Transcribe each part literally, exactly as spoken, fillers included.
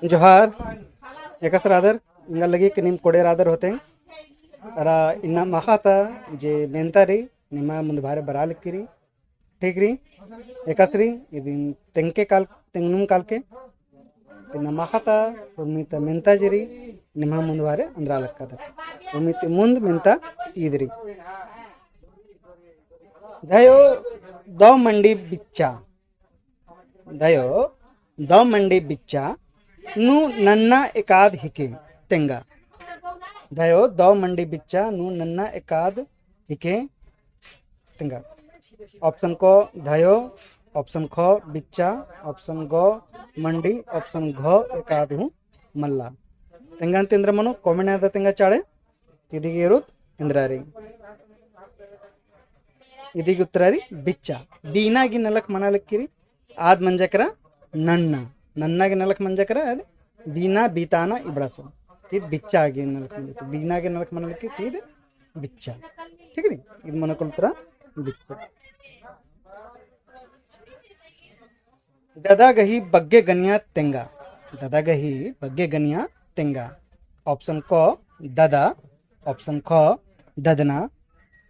जोहार, एकासे रअदर, एंगा लगी कि नीम कोड़े रअदर होते। अरा इन्ना माखा ता जे मेन्ता रई, निम्हा मुन्द भारे बरआ लगी रई। ठीक रई, एकासे रई, इदिन तेंगके काल, तेंगनुम कालके, इन्ना माखा ता, उर्मी ता मेन्ता जे रई, निम्हा मुन्द भारे अंदरा लक्कादर। उर्मी ती मुन्द मेन्ता ईद रई। धयो दौ मंडी बिच्चा। धयो दौ मंडी बिच्चा नू नन्ना एकाद हिके तेंगा। धयो दौ मंडी बिच्चा नू नन्ना एकाद हिके तेंगा। Option क धयो, option ख बिच्चा, option ग मंडी, option घ एकाद हूँ मल्ला। तेंगा अन्ती एन्द्रा मनो comment नना दा तेंगा चाड़े। इदी गे एरोत एन्द्रा रई। इदी गे उत्तरा रई बिच्चा। बीना गे नलख मना लगी रई। आद मंजा केरा नन्ना। नन्ना गे नलख मंजा केरा आद बीना, बीताना इबड़ा सब। तीद बिच्चा गे नलख मना लगी। बीना गे नलख मना लगी तीद बिच्चा। ठीक रई? इद मनो कल उत्तरा बिच्चा। ददा गही बग्गे गनिया तेंगा। ददा गही बग्गे गनिया तेंगा। Option क ददा, option ख ददना,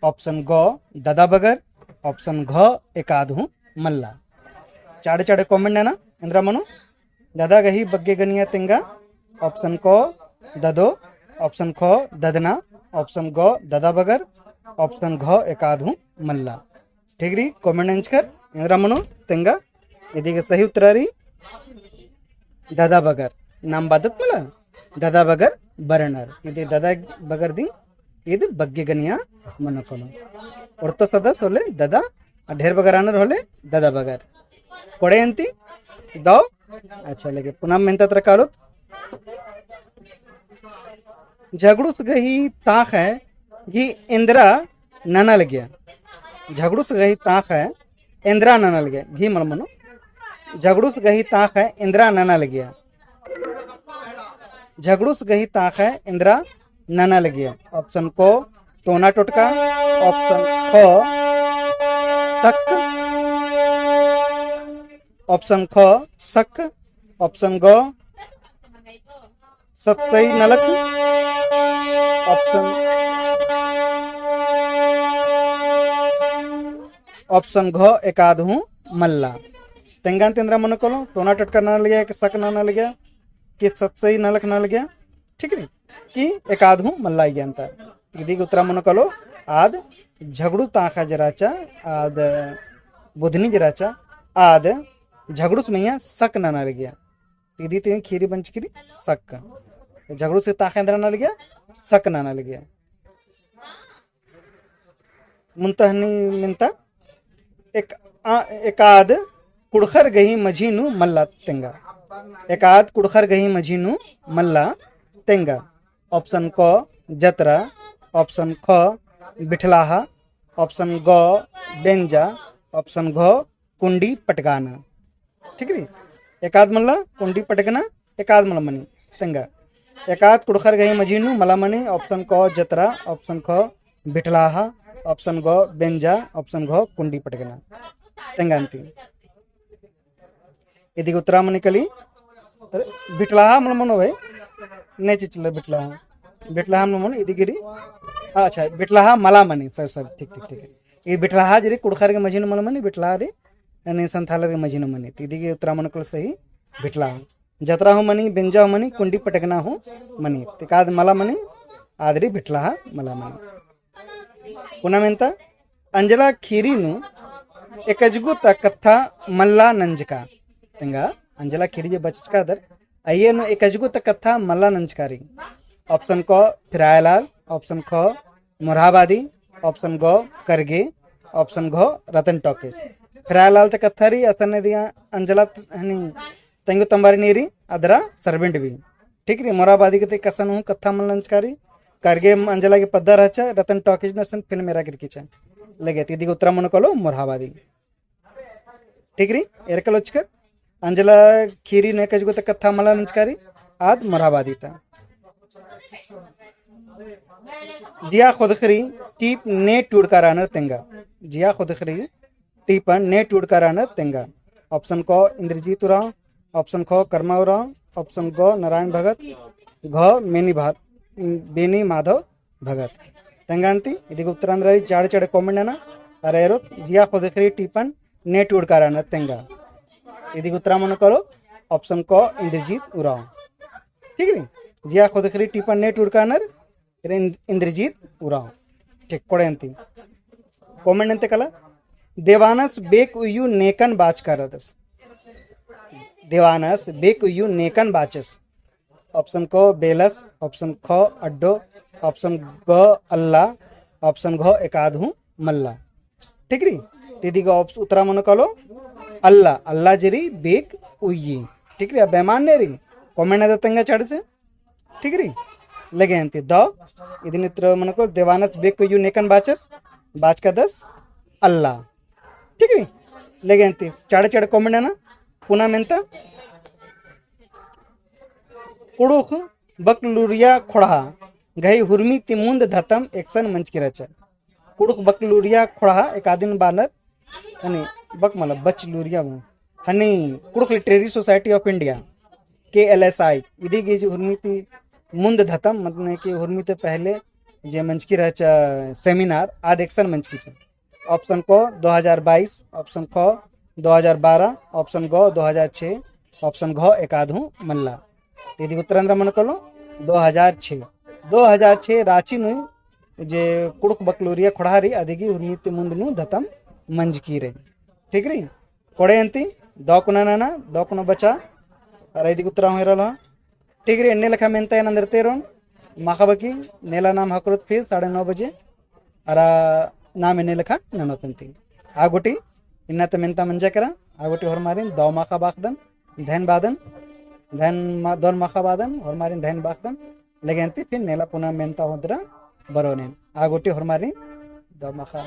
option ग ददा बगर, option घ एकाद हूँ मल्ला। चाड़े चाड़े comment नना, एन्द्रा मनो। ददा गही बग्गे गनिया तेंगा, option क ददो, option ख ददना, option ग ददा बगर, option घ एकाद हूँ मल्ला। ठीक रई, comment नंजकर एन्द्रा मनो तेंगा। इदी गे सही उत्तरा रई ददा बगर। नाम बअदत मला ददा बगर बरनर। इदी ददा बगर दिम इद बग्गे गनिया मनो कलो। ओर्तो सदस होले ददा, आ ढेर बगर आनर होले ददा बगर। कोड़े अन्ती दौ। अच्छा लगे पुना मेन्ता तरा कालोत। झगड़ुस गही ताख़य घी एन्द्रा नना लगिया। झगड़ुस गही ताख़य एन्द्रा नना लगिया। घी मल मनो। झगड़ुस गही ताख़य एन्द्रा नना लगिया। झगड़ुस गही ताख़य एन्द्रा नना लगिया। Option क टोना टोटका, option ख सक, option ख सक, option ग सतसई नलख, option, option घ एकाद हूँ मल्ला। तेंगा अन्ती एन्द्रा मनो कलो, टोना टोटका नना लगिया, कि सक नना लगिया, कि सतसई नलख नना लगिया, ठीक रई, कि एकाद हूँ मल्ला इय्या अन्ता। इदी गे उत्तरा मनो कलो, आद झगड़ू ताख़ा जे रहचा, आद बुधनी जे रहचा, आद झगड़ूस मइय्याँ सक नना लगिया। इदी ती खीरी बंचकी रई सक। झगड़ूस ताख़ा एन्द्रा नना लगिया, सक नना लगिया। मुन्ता हनी मेन्ता एक, आ, एकाद कुँड़ुख़र गही मझी नू मल्ला तेंगा। एकाद कुँड़ुख़र गही मझी नू मल्ला तेंगा। Option क जतरा, option ख बिठलाहा, option ग बेंजा, option घ कुंडी पटगाना। ठीक रई? एकाद मल्ला कुंडी पटगना, एकाद मल मनी तेंगा। एकाद कुँड़ुख़र गही मझी नू मला मनी, option क जतरा, option ख बिठलाहा, option ग बेंजा, option घ कुंडी पटगना। तेंगा अन्ती। इदी गे उत्तरा मनी कली, अरे, बिठलाहा मल मनो भाई, ने चिचले बिठलाहा। बिठलाहा मल मनो, इदी गे रई, अच्छा, बिठलाहा मला मनी, सर, सर, ठीक, ठीक, ठीक। ई बिठलाहा जे रई कुँड़ुख़र गही मझी नू मल मनी, बिठलाहा रई, यानी संथालर गही मझी नू मनी। तो इदी गे उत्तरा मनो कल सही, बिठलाहा। जतरा हूँ मनी, बेंजा हूँ मनी, कुंडी पटगना हूँ मनी। तो एकाद मला मनी, आद रई बिठलाहा मला मनी। पुना मेन्ता, अंजला खीरी नू एकजगु ता कत्था मल्ला नंजका। तेंगा, अंजला खीरी जे बचचका दर, अइय्या नू एकजगु ता कत्था मल्ला नंजका रई। Option क फिरायलाल, option ख मोरहाबादी, option ग करगे, option घ रतन टॉकीज। फिरायलाल ता कत्था रई, असन दिया अंजला हनी तेंगु तम्बारी नीरी अदरा servant भी। ठीक रई, मोरहाबादी गे ती कसन हूँ कत्था मल नंजका रई। करगे अंजला गे पद्दा रहचा, रतन टॉकीज नू असन फिल्म एरा गिरकी चा। लगे, तो इदी गे उत्तरा मनो कलो मोरहाबादी। ठीक रई, एरका लोचकर। अंजला खीरी नू एकजगु ता कत्था मल्ला नंजका रई, आद मोरहाबादी ता। जिया खुदखरी टीप ने टूड़का रानर तेंगा। जिया खुदखरी टीपन ने टूड़का रानर तेंगा। Option क इंद्रजीत उराँव, option ख करमा उराँव, option ग नारायण भगत, घ मेनी भा-, बेनी माधव भगत। तेंगा अन्ती, इदिगे उत्तरा एन्दरा रई चाड़े चाड़े comment नना, अरा एरोत जिया ख़ोदख़री टीपन ने टूड़का रअनर तेंगा। इदिगे उत्तरा मनो कालो, option क इंद्रजीत उराँव। ठीक रई? जिया ख़ोदख़री टीपन ने टूड़का रअनर, इन्द्र-, इंद्रजीत उराँव। ठीक, कोड़े अन्ती। Comment अन्ते कला, देवानस बेक उइय्यू नेकन बाचका रअदस। देवानस बेक उइय्यू नेकन बाचस। Option क बेलस, option ख अड्डो, option ग अल्ला, option घ एकाद हूँ मल्ला। ठीक रई? ती इदिगे option उत्तरा मनो कालो, अल्ला, अल्ला जे रई बेक उइय्यी। ठीक रई? अब बेमान ने रई, comment नना तेंगा चाड़े से। ठीक रई? लगे अन्ती द, इदिन उत्तरा मनो कालो, देवानस बेक उइय्यू नेकन बाचस, बाचका रअदस अल्ला। ठीक रई? लगे अन्ती चाड़े चाड़े comment नना, पुना मेन्ता। कुँड़ुख़ बकलुरिया ख़ोंड़हा गही हुरमी ती मुन्द धतम एकसन मंजकी रहचा। कुँड़ुख़ बकलुरिया ख़ोंड़हा एकादिन बअनर, हनी बक मतलब बचलुरिया हूँ। हनी कुँड़ुख़ Literary Society of India, K L S I, इदी गही जे हुरमी ती मुन्द धतम, मतलब कि हुरमी ती पहले जे मंजकी रहचा seminar, आद एकसन मंजकी रहचा। Option क दो हज़ार बाईस, option ख दो हज़ार बारह, option ग दो हज़ार छह, option घ एकाद हूँ मल्ला। ती इदिगे उत्तरा एन्दरा मनो कालो, दो हज़ार छह। दो हज़ार छह राँची नू जे कुँड़ुख़ बकलुरिया ख़ोंड़हा रई, अदी गही हुरमी ती मुन्द नू धतम मंजकी रई। ठीक रई? कोड़े अन्ती, दव कुना नना, दव कुना बचा, अरा इदिगे उत्तरा हूँ एरा लहा। ठीक रई, एन्ने लेखा मेन्ता एन एन्दरते रओन, माख़ा बकी, नेला नाम हकरोत फिर साढ़े नौ बजे, अरा नाम एन्ने लेखा ननोत अन्ती। आ गूटी, इन्ना ता मेन्ता मंजा केरा, आ गूटी होरमारिन दव माख़ा बाख़दन, धैन बादन, धैन मा-, दव माख़ा बादन, होरमारिन धैन बाख़दन, लगे अन्ती फिर नेला पुना मेन्ता होदरा बरओन एन। आ गूटी होरमारिन दव माख़ा।